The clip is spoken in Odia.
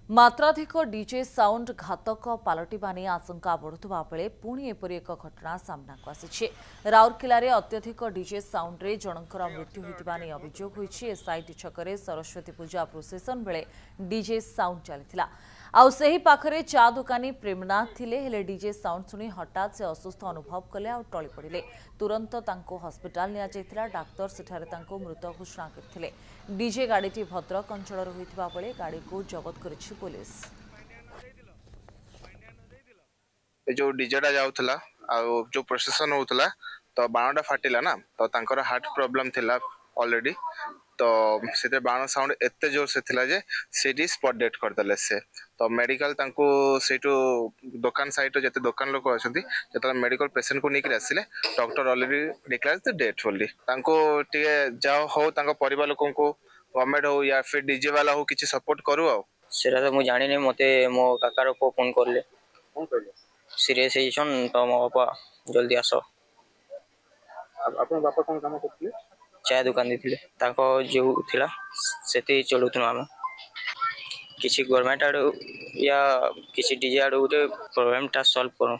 ମାତ୍ରାଧିକ ଡିଜେ ସାଉଣ୍ଡ ଘାତକ ପାଲଟିବା ନେଇ ଆଶଙ୍କା ବଢ଼ୁଥିବା ବେଳେ ପୁଣି ଏପରି ଏକ ଘଟଣା ସାମ୍ନାକୁ ଆସିଛି। ରାଉରକେଲାରେ ଅତ୍ୟଧିକ ଡିଜେ ସାଉଣ୍ଡରେ ଜଣଙ୍କର ମୃତ୍ୟୁ ହୋଇଥିବା ନେଇ ଅଭିଯୋଗ ହୋଇଛି। ଏସ୍ଆଇଟି ଛକରେ ସରସ୍ୱତୀ ପୂଜା ପ୍ରୋସେସନ ବେଳେ ଡିଜେ ସାଉଣ୍ଡ ଚାଲିଥିଲା, ଆଉ ସେହି ପାଖରେ ଚା ଦୋକାନୀ ପ୍ରେମନାଥ ଥିଲେ। ହେଲେ ଡିଜେ ସାଉଣ୍ଡ ଶୁଣି ହଠାତ୍ ସେ ଅସୁସ୍ଥ ଅନୁଭବ କଲେ ଆଉ ଟଳି ପଡ଼ିଲେ। ତୁରନ୍ତ ତାଙ୍କୁ ହସ୍ପିଟାଲ ନିଆଯାଇଥିଲା। ଡାକ୍ତର ସେଠାରେ ତାଙ୍କୁ ମୃତ ଘୋଷଣା କରିଥିଲେ। ଡିଜେ ଗାଡ଼ିଟି ଭଦ୍ରକ ଅଞ୍ଚଳର ହୋଇଥିବା ବେଳେ ଗାଡ଼ିକୁ ଜବତ କରିଛି ପୋଲିସ। ଏ ଯୋଉ ଡିଜେଟା ଯାଉଥିଲା ଆଉ ଯୋଉ ପ୍ରୋସେସନ ହଉଥିଲା, ତ ବାଣଟା ଫାଟିଲା ନା, ତ ତାଙ୍କର ହାର୍ଟ ପ୍ରୋବ୍ଲେମ ଥିଲା ଅଲରେଡି, ତ ସେଥିରେ ବାଣ ସାଉଣ୍ଡ ଏତେ ଜୋରସେ ଥିଲା ଯେ ସେଇଠି ସ୍ପଟ ଡେଥ୍ କରିଦେଲେ ସେ। ତ ମେଡିକାଲ ତାଙ୍କୁ ସେଇଠୁ ଦୋକାନ ସାଇଡରେ ଯେତେ ଦୋକାନ ଲୋକ ଅଛନ୍ତି, ଯେତେବେଳେ ମେଡିକାଲ ପେସେଣ୍ଟକୁ ନେଇକିରି ଆସିଲେ, ଡକ୍ଟର ଅଲରେଡି ଡିକ୍ଲେୟାର ଦ ଡେଥ୍ ବୋଲି। ତାଙ୍କୁ ଟିକେ ଯାହା ହଉ ତାଙ୍କ ପରିବାର ଲୋକଙ୍କୁ ଗଭର୍ଣ୍ଣମେଣ୍ଟ ହଉ ୟା ଫିର ଡିଜେ ବାଲା ହଉ, କିଛି ସପୋର୍ଟ କରୁ। ଆଉ ସେଟା ତ ମୁଁ ଜାଣିନି, ମତେ ମୋ କାକାର ପୁଅ ଫୋନ କଲେ। କଣ କହିଲେ? ସିରିୟସ୍ ହେଇଛନ୍ ତ ମୋ ବାପା, ଜଲ୍ଦି ଆସ। ଆପଣଙ୍କ ବାପା କଣ କାମ କରୁଥିଲେ? ଚା ଦୋକାନ ଦେଇଥିଲେ, ତାଙ୍କ ଯୋଉ ଥିଲା ସେତିକି ଚଳୁଥିଲୁ ଆମେ। କିଛି ଗଭର୍ଣ୍ଣମେଣ୍ଟ ଆଡ଼ୁ ୟା କିଛି ଡିଜେ ଆଡ଼ୁ ଗୋଟେ ପ୍ରୋବ୍ଲେମଟା ସଲ୍ଭ କରୁ।